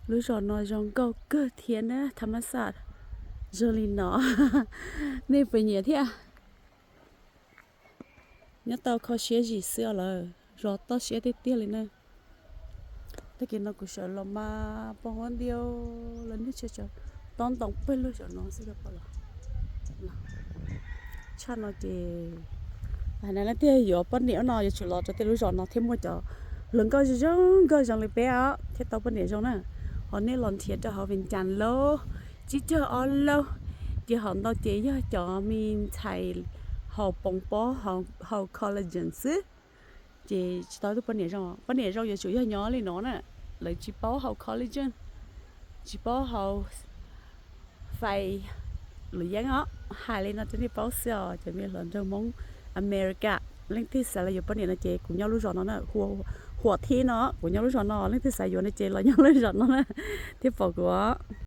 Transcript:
Lub zos no zoo nkauj kawg thiab na, tham ma xaj zoo li no. Nej puas nyiam thiab? Nyob tau kho siab zim xwb os lawm, zos toj siab tiag tiag li na. Tag kis no kuv sawv los mas poob huab nti, lawv niag tshav tob ntoo pawg lug saum no xwb, yog pom los. Tshaj no ces hais na leej twg yuav poj niam no yuav tsum los rau tej lub zos no thiaj muaj cov hluas nkauj zoo zoo nkauj zoo li peb os thiaj tau poj niam zoo na. Ho nej los nrhiav rau hauv Vias Cas lauj, tsib caug ob lauj, ces hom ntau ces yog cov me ntxhais haus poom pob, haus collagen xwb, ces tsis tau tus poj niam zoo. Poj niam zoo yuav tsum yog nyob li no na, lawv tsis paub haus collagen, tsis paub haus fais lus yeeb os. Hais li no rau nej paub xwb os cov me hluas nraug Hmoob America. Leej twg xav los yuav poj niam no ces kuv nyob lub zos no na, Huam Thib no, kuv nyob lub zos no. Leej twg xav yuav no ces los nyob lub zos no na thiaj pom kuv os.